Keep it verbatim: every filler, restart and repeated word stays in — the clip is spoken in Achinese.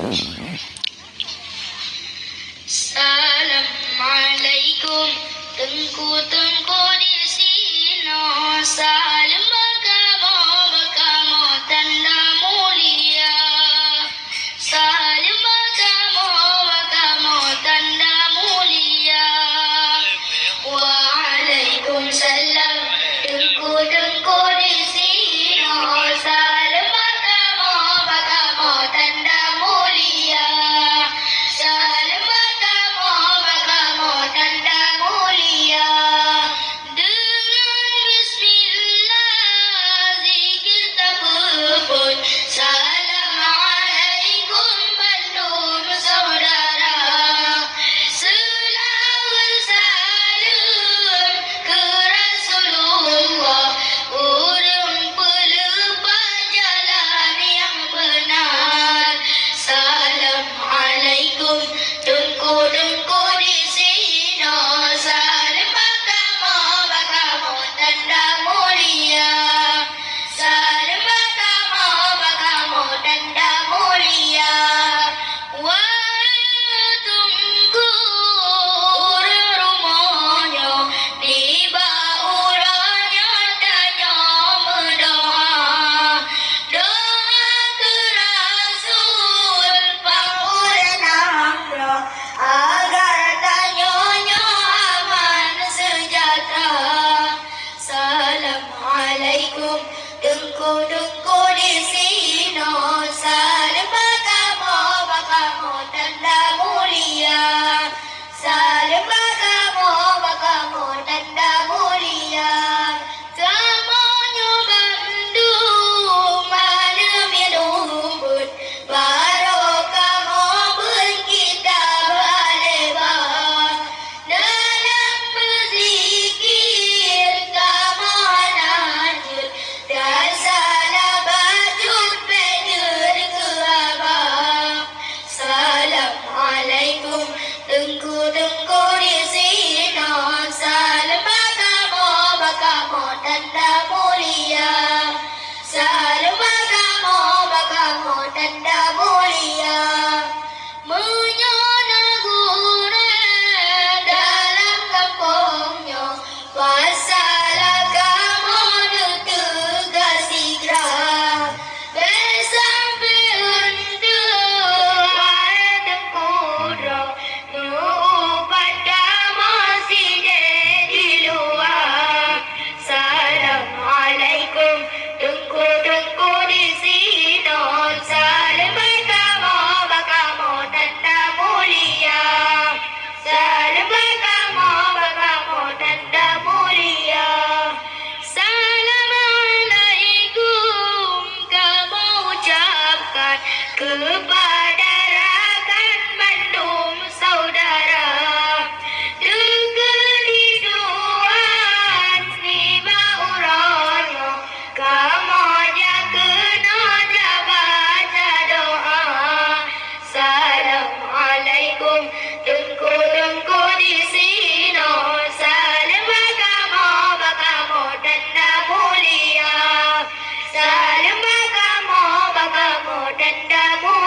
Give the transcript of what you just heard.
Assalamualaikum, teungku-teungku di sinoe. Saleuem bak kamoe, bak kamoe tanda mulia. Saleuem bak kamoe, bak kamoe tanda mulia. Waalaikumsalam, teungku-teungku di sinoe. Saleuem bak kamoe, bak kamoe tanda mulia. Saleuem bak kamoe, bak kamoe tanda mulia. Deungon bismillah zikir tapeubuet. Assalamualaikum bandum saudara. Seulaweuet saleuem keu Rasulullah, ureueng peuleupah jalan nyang beunar. Assalamualaikum, teungku-teungku di sinoe. Saleuem bak kamoe, bak kamoe tanda mulia. Saleuem bak kamoe, bak kamoe tanda mulia. Wahai teungku, ureueng rumoh nyoe, nibak uroe nyoe tanyoe meudoa. Doa keu Rasul, pangureueng nanggroe, agar tanyoe nyoe aman seujahtera. Assalamualaikum, teungku-teungku di sinoe. Saleuem bak kamoe, bak kamoe tanda mulia. Saleuem bak kamoe, bak kamoe tanda mulia. Kamoe nyoe bandum aneuk miet ubeut, barô kamoe beuet kitab Al-Ikhlas. Dalam beuzikir kamoe hana jeuet, dan salah bacut bèk jeuet keu abang. Assalamualaikum, teungku-teungku di sinoe. Saleuem bak kamoe, bak kamoe tanda mulia. Saleuem bak kamoe, bak kamoe tanda mulia. Meunyoe na gurèe dalam gampông nyoe, pasalah kamoe neuteuka sigra. Bèk sampoe eunteuk, wahai teungku droe, neuupat kamoe sidéh di luwa. Assalamualaikum, teungku-teungku di sinoe. Saleuem bak kamoe, bak kamoe tanda mulia. Saleuem bak kamoe, bak kamoe tanda mulia. Assalamualaikum kamoe ucapkan kepada rakan bandum saudara. Teukeudi tuan nibak uroe nyoe, kamoe jak keunoe jak baca doa. Assalamualaikum, teungku-teungku di sinoe. Saleuem bak kamoe, bak kamoe tanda mulia. Saleuem bak kamoe, bak kamoe tanda mulia.